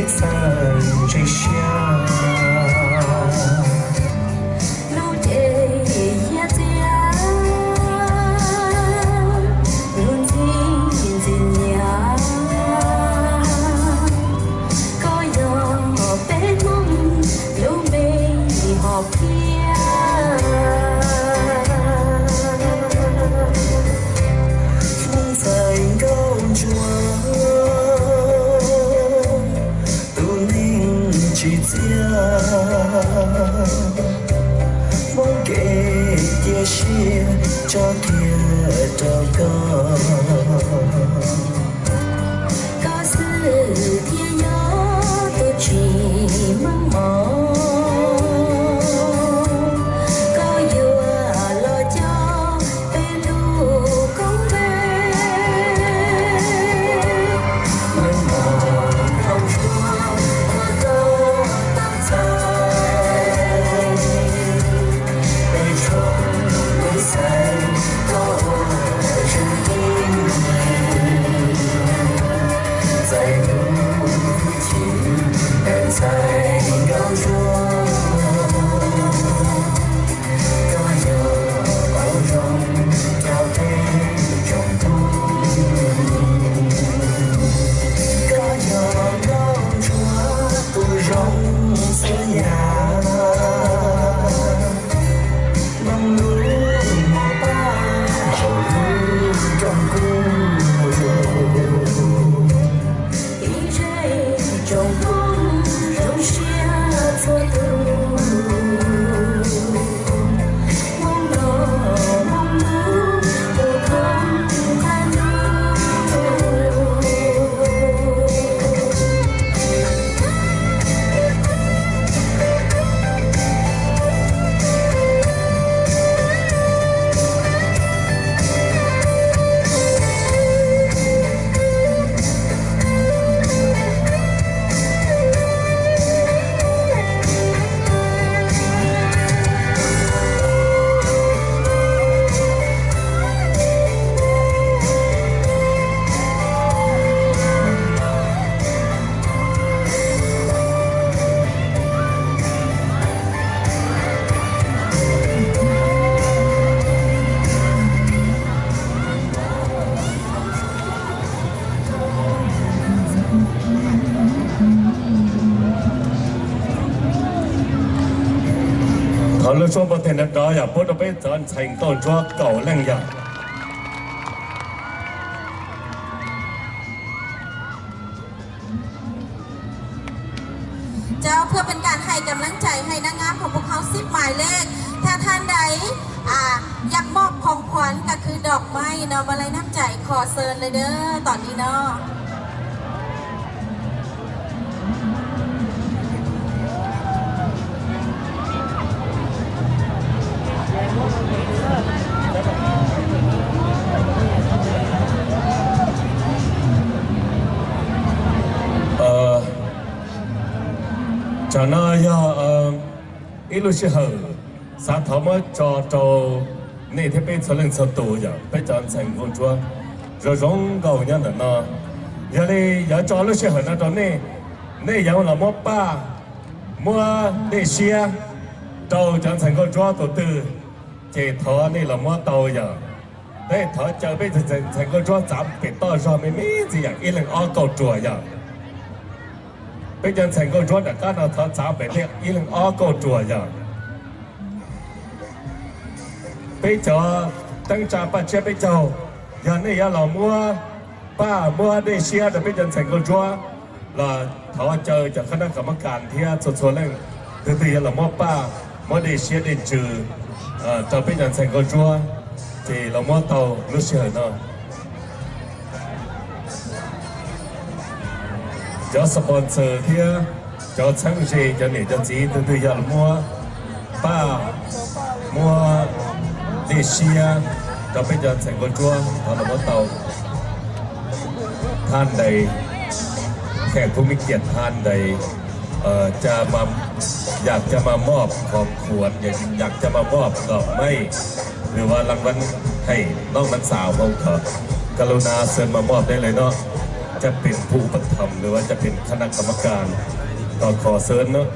Txawj ntse siab, lub cev hiab txiab, lub ntxhi ntxim nyiam. Koj yog peb Hmoob lub me hom phiaj. Hmoob ntxhais nkauj ntsuab, tus neeg tsim txiaj, Hmoob kev cia siab tso kiag rau koj. Koj xwb thiaj yog tus tsim meej mom, koj yuav los coj peb lub koob npe. Meej mom zoo suab ua koj tau txhais, peb tsoom Hmoob ntxhais koj ua zoo ib ntxhais hnub chim, ntxhais nkauj ntsuab, koj yog qauv zoo rau peb tsoom Hmoob. Koj yog nkauj ntsuab tus zoo txhua yam, mloog lub mos paj saum lub rooj kub. Ib zej tsoom Hmoob zoo siab txhua tus, Hmoob noj Hmoob mub ua khoob qab ntuj. Thov lub suab npau taws nrov nrov yog pub rau peb cov ntxhais nkauj ntsuab kaum leej yog. เจ้า เพื่อเป็นการให้กำลังใจให้นางงามของพวกเขาสิบหมายเลข ถ้าท่านใด อ่า อยากมอบของขวัญก็คือดอกไม้เนาะ มาลัยน้ำใจ ขอเชิญเลยเด้อ ตอนนี้เนาะ Tam no yog ib lub sij hawm xav thov muab tso rau nej thiab peb txhua leej txhua tus yog peb cov ntxhais nkauj ntsuab zoo zoo nkauj nyob ntawm no. Yog li yuav tso lub sij hawm no rau nej, nej yuav los muab paj, muab dej siab rau cov ntxhais nkauj ntsuab tus twg, ces thov nej los muab tau yog. Peb thov caw peb ntxhais nkauj ntsuab txav pem toj zog me me ntxiv yog ib leeg ob kauj ruam yog. Peb cov ntxhais nkauj ntsuab nram qab no thov txav pem ib leeg ob kauj ruam yog. Peb cov teeb tsa paj tsiab peb caug, yog nej yuav los muab paj muab dej siab rau peb cov ntxhais nkauj ntsuab los thov caw cov khab nab kam mab kas thiab txhua txhua leej, tus twg yuav los muab paj, muab dej siab dej ntsws rau peb cov ntxhais nkauj ntsuab, ces los muab tau lub sij hawm no. Cov sponsor thiab cov txheeb ze, cov niam cov txiv, tus twg yog los muab paj, muab dej siab rau peb cov ntxhais nkauj ntsuab, thov los muab tau. Thaj ntais, khej khub mib kiam thaj ntais, อยากจะมามอบของขวัญ อยากจะมามอบดอกไม้ หรือว่ารางวัลให้น้องนักศึกษาของเขา กรุณาเชิญมามอบได้เลยเนาะ จะเป็นผู้อุปถัมภ์ หรือว่าจะเป็นคณะกรรมการ ก็ขอเชิญเนาะ